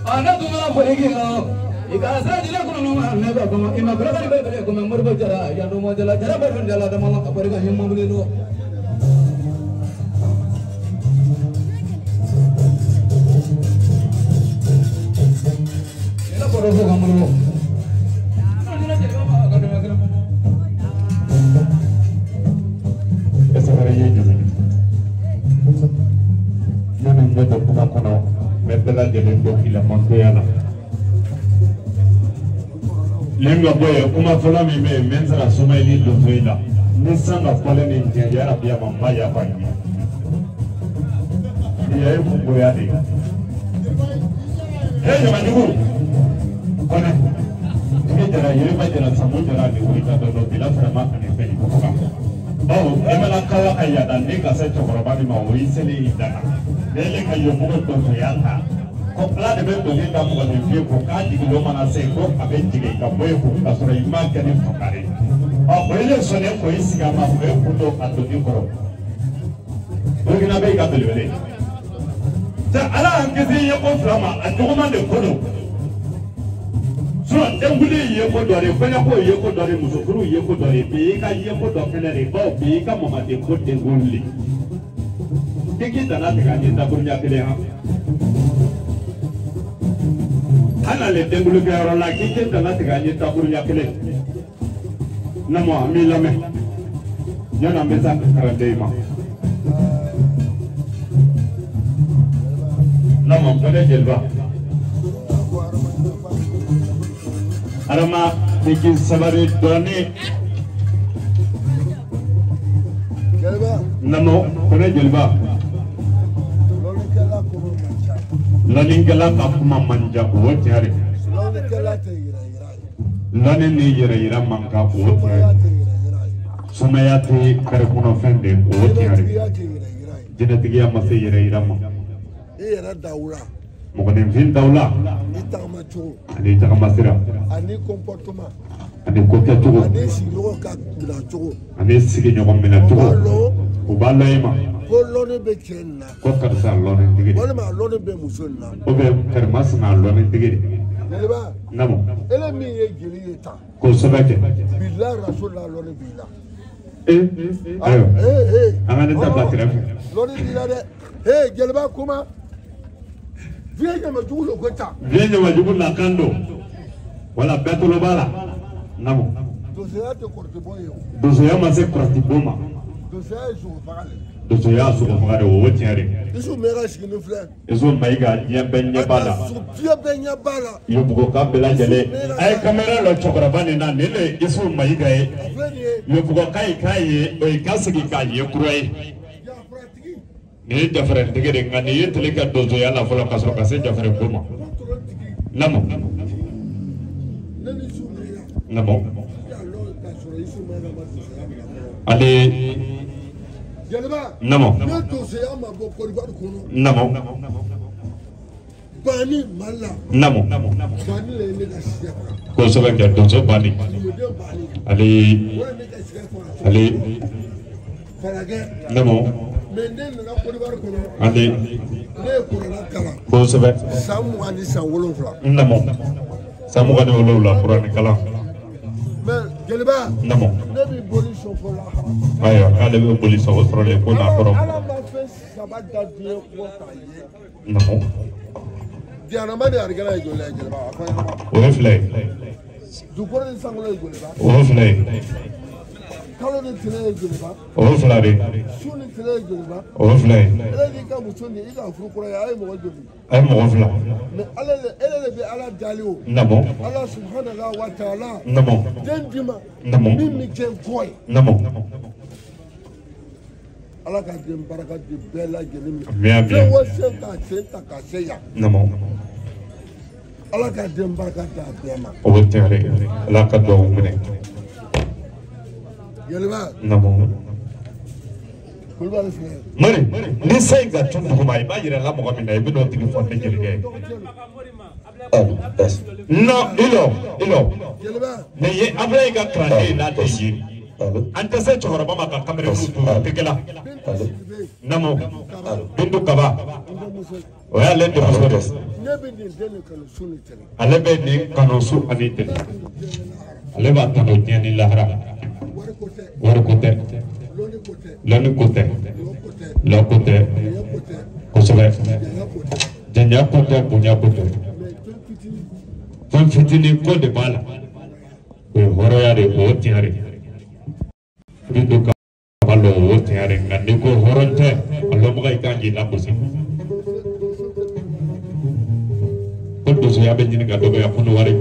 Ana tuma foli i ka sira jila kɔnɔ ma ne ba kɔnɔ i ma kɔrɔ bɛ bɛ ko moribo jara ya do mo jala jara ba dun jala dama ka barika ni mobili do ela boro fo kamuro Yanni n bɛ don kuma kɔnɔ n bɛ bɛɛ lajɛlen bɔ k'i la mantoya la. Nin ka bɔ yen kuma fɔlɔ min bɛ yen n bɛ n sara Sumayili donso in la ni san ka fɔlen ni tiɲɛ yarabi a ma n ba yafa ɲini. Nin ye kungoya de ye. E ɲamajugu kɔnɛ tigi jara Yiriba jara Samu jara ni wuli ka dɔ dɔn bi la fana ma ani fɛn ko kan. Bawo e mana kawa ka yaada ne ka se cɛkɔrɔba min ma o y'i selen i da la. Ne ka yomɔgɔ donsoya ta ko ala de bɛ dɔnkili da mɔgɔninfin ko k'a jigin mana se ko a bɛ jigin ka bɔ yen ko k'a sɔrɔ i m'a kɛ ni fangare ɔ o ye ne sɔnnen k'o sigi a ma o ye kun don a donni kɔrɔ Burukina bɛ ka belebele cɛ ala y'an kisi yeko fila ma a juguman de ko don sinon denkuli ye ko dɔ de kɔɲɔko ye ko dɔ de musofuru ye ko dɔ de bi i ka yeko dɔ fɛnɛ de bawo bi i ka mamaden ko denkuli le k'i dana tigɛ an ye dakuruɲa kelen han. An nalen denkulikɛyɔrɔ la k'i tɛ dana tigɛ an ye dakuruɲa kelen. Namo an b'i lamɛn yanni an bɛ se kalanden ma. Namo kɔnɛ jeliba. Adama i k'i sabali dɔɔni. Namo kɔnɛ jeliba. Lɔnnikɛla ka kuma man ca o tiɲɛ de. Lɔnni ni yɛrɛ yira man kan o tiɲɛ de. Sumaya tɛ kari kɔnɔfɛn de o tiɲɛ de. Jinɛtigiya ma se yɛrɛ yira ma. Mɔgɔninfin dawula. Ani tagama sira. Ani ko kɛcogo. Ani sigiɲɔgɔn minɛ cogo. U b'a lɔn i ma. Ko lɔnni bɛ cɛ nin na. Ko karisa lɔnni tigi de. Walima lɔnni bɛ muso nin na. Ou bien karimasina lɔnni tigi de. Jeliba. Naamu. Ele min ye jeli ye tan. Kosɛbɛ kɛ. Bilahi rasula lɔnni b'i la. Ee ayiwa. An ka ne ta bila kɛrɛfɛ. Lɔnni b'i la dɛ. Ee jeliba kuma. Vieux ɲamajugu lo ko tan. Vieux ɲamajugu la kan don. Wala bɛɛ tulo b'a la. Naamu. Donsoya tɛ kɔrɔtibon ye o. Donsoya ma se kɔrɔtibon ma. Donsoya ye sogofaga de ye. Donsoya sogofaga de o ye tiɲɛ de. Isu Mayiga sigilen filɛ. Isu Mayiga diɲɛ bɛɛ ɲɛ b'a la. Diɲɛ bɛɛ ɲɛ b'a la. Yopugɔka bɛɛ lajɛlen. A ye kamera lɔ cɛkɔrɔba nin na nin de ye Isu Mayiga ye. A filɛ nin ye. Yopugɔka ye k'a ye o ye ka segin k'a ye kura ye. Nin ye jafarɛntigi de nka nin ye tile ka donsoya la fɔlɔ ka sɔrɔ ka se jafarɛnko ma. Naamu. Naamu. Ale. Naamu. Ne donsoya ma bɔ Kɔdiwari kɔnɔ. Naamu. Bani Mali la. Naamu. Bani le ye ne ka siya faga. Kosɛbɛ kɛ donso bani. Numuden bani. Ale. O ye ne ka siya faga. Ale. Falakɛ. Naamu. Mais ne nana Kɔdiwari kɔnɔ. Ale. Ne ye kuranɛ kalan. Kosɛbɛ. San 20 ni san 7. Naamu. San 27 kuranɛ kalan. Mais jeliba. Naamu. Ne b'i boli sɔn fo lahara. Ayiwa k'ale bɛ boli sɔn o sɔrɔlen ko n'a kɔrɔ. Ala ma fɛn saba da diɲɛ kɔ k'a ye. Naamu. Jahanama ni arijana ye joli ye jeliba? A fɔ n ɲɛna. O ye 2 ye. Dugukolo ni sankolo ye joli ba? O ye 2 ye. Kalo ni tile ye joli ba? O ye 2 de ye. Su ni tile ye joli ba? O ye 2 ye. Ele n'i ka muso ni i ka furu kura ye a ye mɔgɔ joli? A ye mɔgɔ 2. Mais ala le ele de bɛ ala dali o. Naamu. Ala subahana wa taala. Naamu. Den d'i ma. Naamu. Min bɛ kɛ n kɔ ye. Naamu. Ala ka den barika di bɛɛ lajɛlen ma. Amiina. Fɛn o fɛn k'a sen ta ka se yan. Naamu. Ala ka den barika d'a bɛɛ ma. O bɛ tiɲɛ de. Ala ka duwawu minɛ. Jeliba. Naamu. Kulubali filɛ. Mori ni se in ka tun duguma i b'a yira la mɔgɔ min na i bɛ n'o tigi fɔ ne jelikɛ ye. Non ilo ilo. Jeliba. Nin ye Abulayi ka kalanden n'a tɛ ye. An tɛ se cɛkɔrɔba ma ka kamalen tu tɛgɛ la. Naamu. Bintu Kaba. O y'ale denmuso de. Ne bɛ nin den de kanu su ni tile. Ale bɛ nin kanu su ani tile. Ale b'a kanu diɲɛ ni lahara. Wari ko tɛ. Wari ko tɛ. Lɔnni ko tɛ. Lɔnni ko tɛ. Lɔ ko tɛ. Lɔ ko tɛ. Bonya ko tɛ. Kosɛbɛ. Janya ko tɛ. Janya ko tɛ, bonya ko tɛ. Mais fɛn fitinin. Fɛn fitinin ko de b'a la. O ye hɔrɔnya de ye, o ye tiɲɛ de ye. I bɛ don kaba lɔ, o ye tiɲɛ de ye. Nka n'i ko hɔrɔn tɛ, a lɔnbaga i kan k'i lagosi. Ko donsoya bɛ ɲini ka dɔgɔya Kɔnɔwari.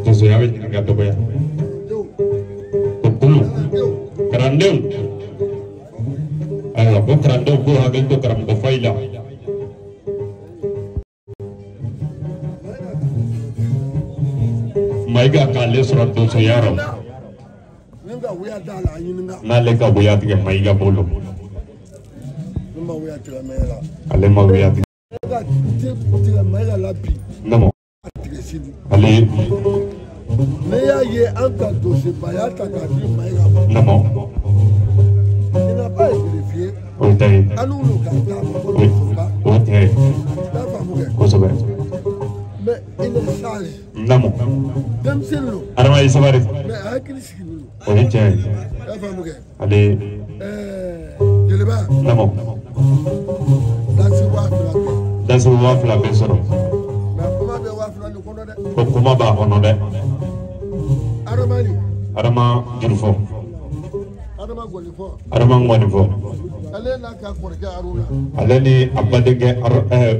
Donsoya bɛ ɲini ka dɔgɔya. Ko kulu kalandenw, ayiwa ko kalandenw k'u hakili to karamɔgɔ fayi la. Mayiga k'ale sɔrɔ donsoya rɔ. Ni ka wuya da la a ɲininka. N'ale ka wuya tigɛ Mayiga bolo. Ne ma wuya tigɛ Mayiga la. Ale ma wuya tigɛ. Ne ka tigɛ Mayiga la bi. Naamu. A tigɛ sini. Ale. Ne y'a ye an ka dosebaya ta k'a di Mayiga ma. Naamu. Il n'a pas vérifié. O ye ta ye. An n'olu ka d'a ma ko donsoba. O ye tiɲɛ ye. I y'a faamu kɛ. Kosɛbɛ. Mais il est sage. Naamu. Denmisɛnnin don. Adama ye sabari. Mais a hakili sigilen don. O ye tiɲɛ ye. I y'a faamu kɛ. Ale. Jeliba. Naamu. Dasi 2000 bɛ. Dasi 2000 bɛ sɔrɔ. Mais kuma bɛ 2000 nin kɔnɔ dɛ. Ko kuma b'a kɔnɔ dɛ. Adama ni. Adama jurufɔ. Adama gɔnifɔ. Adama ŋɔnifɔ. Ale n'a ka kɔrɔkɛ Aruna. Ale ni a badenkɛ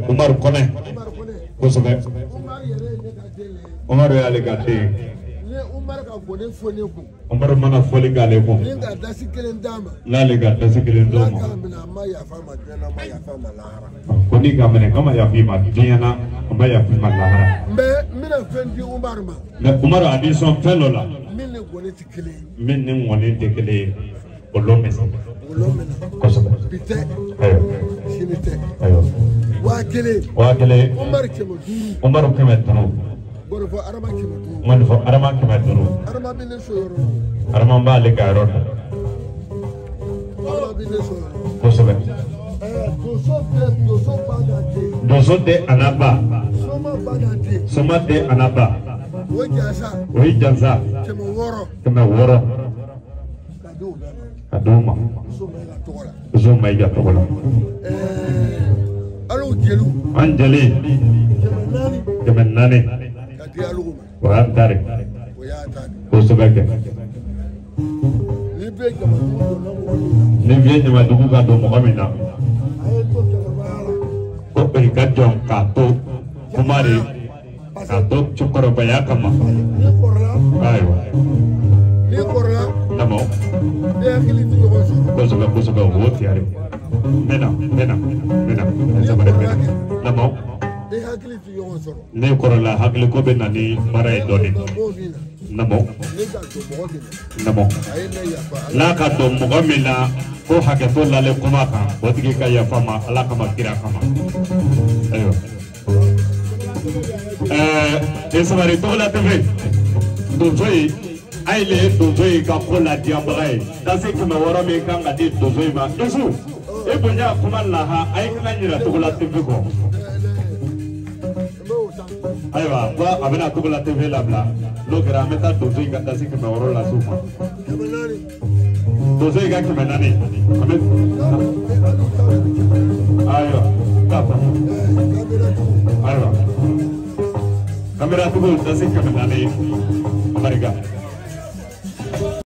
Umaru Kɔnɛ. Umaru Kɔnɛ. Kosɛbɛ. Umaru yɛrɛ ye ne ka den de ye. Umaru y'ale ka den ye. Ni Umaru ka gɔni fɔ ne kun. Umaru mana fɔli k'ale kun. Ni ka dasi kelen d'a ma. N'ale ka dasi kelen d'o ma. N'a k'a minɛ a ma yafa a ma diɲɛ na a ma yafa a ma lahara. Ko n'i k'a minɛ k'a ma yafa i ma diɲɛ na a ma yafa i ma lahara. Mais n bɛna fɛn di Umaru ma. Mais Umaru a b'i sɔn fɛn dɔ la. Min ni gɔni tɛ kelen ye. Min ni ŋɔni tɛ kelen ye. O lɔ mɛ. O lɔ mɛna. Kosɛbɛ. Bi tɛ. Ayiwa. Sini tɛ. Ayiwa. 1000. 1000. Umaru 500. Umaru 500. Gɔnifɔ Adama 500. Gɔnifɔ Adama 500. Adama bɛ ne so yɔrɔ dɔn. Adama b'ale ka yɔrɔ dɔn. Adama bɛ ne so yɔrɔ dɔn. Kosɛbɛ. Donso tɛ donso ba n'a den. Donso tɛ a n'a ba. Soma ba n'a den. Soma tɛ a n'a ba. O ye jansa. O ye jansa. 600. 600. Ka di o bɛɛ ma. Ka d'o ma. Muso Mayiga tɔgɔ la. Muso Mayiga tɔgɔ la. Alo jeliw. An jeli. 400. 400. Ka di alogo ma. O y'an ta de. O y'a ta de. Kosɛbɛ kɛ. Ni bɛ jamadugu donna mɔgɔ min na. Ni bɛ jamadugu ka don mɔgɔ min na. A ye to cɛkɔrɔbaya la. Ko o ka jɔn k'a to kuma de k'a to cɛkɔrɔbaya kama. N'i kɔrɔla. Ayiwa. N'i kɔrɔla. Naamu. Ne hakili tɛ ɲɔgɔn sɔrɔ. Kosɛbɛ kosɛbɛ o y'o tiɲɛ de. N bɛ na n bɛ na n bɛ na. N'i kɔrɔla kɛ. Naamu. Ne hakili tɛ ɲɔgɔn sɔrɔ. Ne kɔrɔla hakili ko bɛ na ni baara ye dɔɔnin. Naamu. Ne ka don mɔgɔ min na. Naamu. A ye ne yafa. N'a ka don mɔgɔ min na ko hakɛto lalen kuma kan o tigi ka yafa ma Ala kama kira kama. Ayiwa. E sabari tɔgɔ la tɛmɛ donso ye a ye le donso ye ka ko ladiyabaga ye dase 600 min kan ka di donso in ma donso e bonya kuma laha a ye kana ɲinɛ Togola TV kɔ. Ayiwa ko a bɛna Togola TV labila n'o kɛra an bɛ taa donso in ka dase 600 lase u ma. Donso in ka 400 an bɛ. Ayiwa k'a faamu. Ayiwa. Kamera tigiw dase 400 abarika.